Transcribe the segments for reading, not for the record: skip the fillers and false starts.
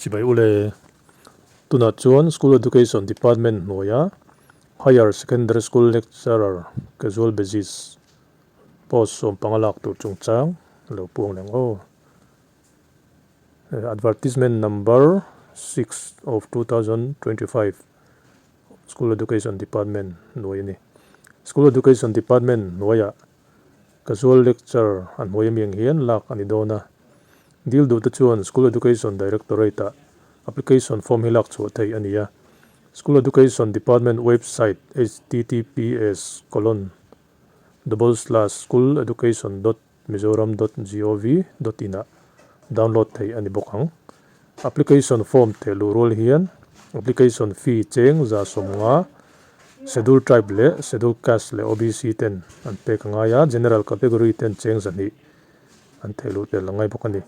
Chibai ule. Tunah chuan School Education Department hnuaia Higher Secondary School Lecturer Casual Basis post 15 lak tur chungchang lo puang leh ang aw. Advertisement number 6 of 2025 School Education Department hnuai a ni. School Education Department hnuaiah Casual lecture a hnuai ami ang hian lak a ni dawn a. Dil duhte chuan School Education Directorate-ah application form hi lak chhuah theih a ni a. School Education Department website https colon double slash school education dot mizoram dot gov dot in ah download theih a ni bawk ang. Application form theh luh rual hian application fee cheng 150 Schedule Tribe leh Schedule Caste leh OBC ten an pek a ngai a, General Category ten cheng 200 an theh luh tel a ngai bawk a ni.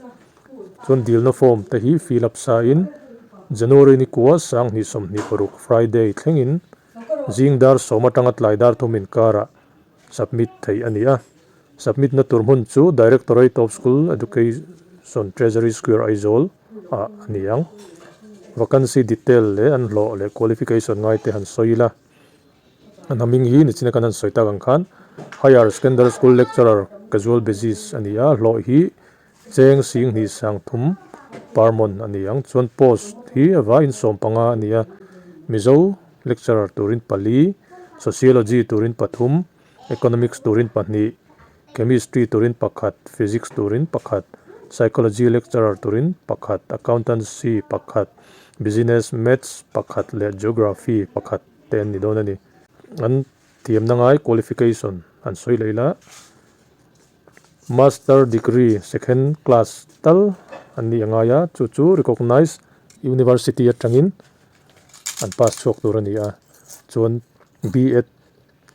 Chuan dilna form te hi fill up sa in January ni kua 2026 Friday thlengin zing dar 10 atanga tlai dar 3 inkarah submit theih a ni a. Submit na tur hmun chu Directorate of School Education Treasury Square Aizawl ah a ni ang. Vacancy detail leh an hlawh leh qualification ngai te han sawi ila. An haming hi nichina kan han sawi tak ang khan Higher Secondary School Lecturer Casual Basis a ni a, hlawh hi cheng 2300 per month a ni ang. Chuan post hi a vaiin 15 a ni a, Mizo lecturer turin pali, Sociology turin pathum, Economics turin pahnih, Chemistry turin pakhat, Physics turin pakhat, Psychology lecturer turin pakhat, Accountancy pakhat, Business Maths pakhat leh Geography pakhat te an ni dawn a ni. An thiamna ngai qualification an sawi leh ila Master degree second class tal an nih a ngai a, chu chu recognized university atangin an pass chhuak tur a ni a, chuan B.Ed.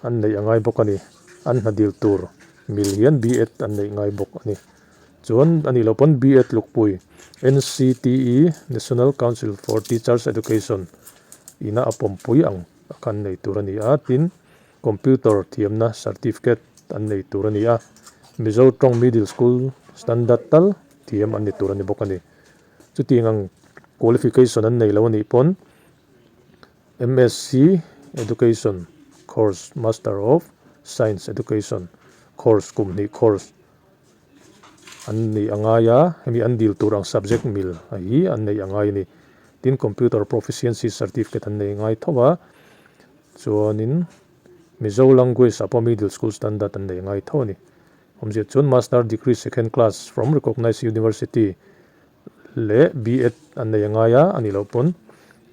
An neih a ngai bawk a ni. An hna dil tur mil hian B.Ed an neih ngai bawk a ni. Chuan a nih loh pawn B.Ed tlukpui NCTE, National Council for Teachers Education, ina a pawmpui ang a kan nei tur a ni a. Tin, computer thiamna certificate an nei tur a ni a. Mizo tawng Middle School Standard tal thiam an ni tur a ni bawk a ni. Chutiang ang qualification an nei lo a nih pawn MSc Education course Master of Science Education course kum hnih course an neih a ngai a, hemi an dil tur ang subject mil a hi an neih a ngai a ni. Tin Computer Proficiency Certificate an nei ngai tho a, chuanin Mizo language ah pawh Middle School Standard an nei ngai tho a ni. Awmzia chuan Master Degree Second Class from Recognised University leh B.Ed an nei a ngai a, a nih loh pawn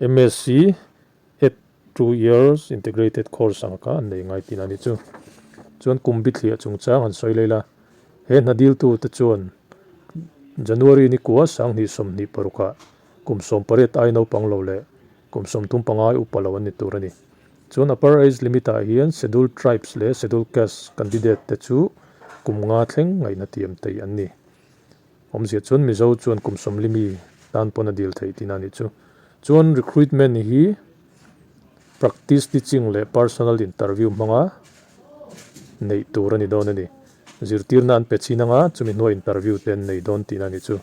MSc Ed two years integrated course ang kha an nei ngai tihna a ni chu. Chuan kum bithliah chungchang han sawi leh ila, he hna diltu te chuan January ni kua 2026 ah kum 18 ai naupang lo leh kum 35 upa lo an ni tur a ni. Chuan upper age limit ah hian Scheduled Tribes leh Scheduled Caste candidate te chu kum nga thleng ngaihna tiam thei an ni. Awmzia chuan Mizo chuan kum 40 mi tan pawn a dil theih tihna a nih chu. Chuan recruitment hi practice teaching leh personal interview hmanga neih tur a ni dawn a ni. Zirtirna an pe chin anga chumi hnuah interview te an nei dawn tihna a nih chu.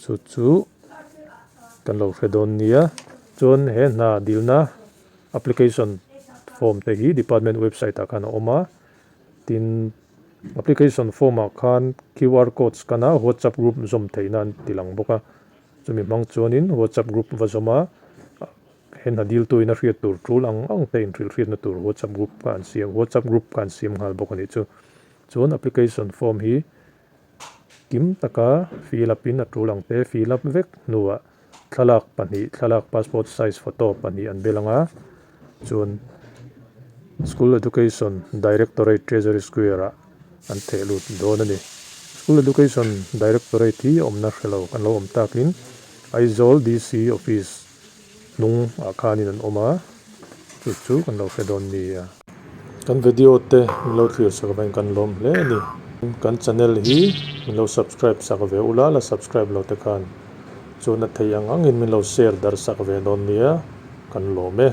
Chu chu kan lo hre dawn nia. Chuan he hna dilna application form te hi department website ah khan a awm a. Tin, application form ah khan QR code scan a WhatsApp group zawm theihna an ti lang bawk a, chumi hmang chuanin WhatsApp group va zawm a, he hna diltu in a hriat tur tul ang ang te inhrilh hriatna tur WhatsApp group kha an siam WhatsApp group kha an siam nghal bawk a nih chu. Chuan application form hi kim taka fill up in a tul ang te fill up vek hnuah thlalak pahnih thlalak passport size photo pahnih an bel ang a, chuan School Education Directorate Treasury Square ah an theh lut dawn a ni. School Education Directorate hi awmna hre lo kan lo awm takin Aizawl DC Office hnung ah khanin an awm a, chu chu kan lo hre dawn nia. Kan video te min lo thlir sak avangin kan lawm hle a ni. Kan channel hi min lo subscribe sak ve ula, la subscribe lo te khan chuan a thei ang angin min lo share darh sak ve dawn nia, kan lawm e.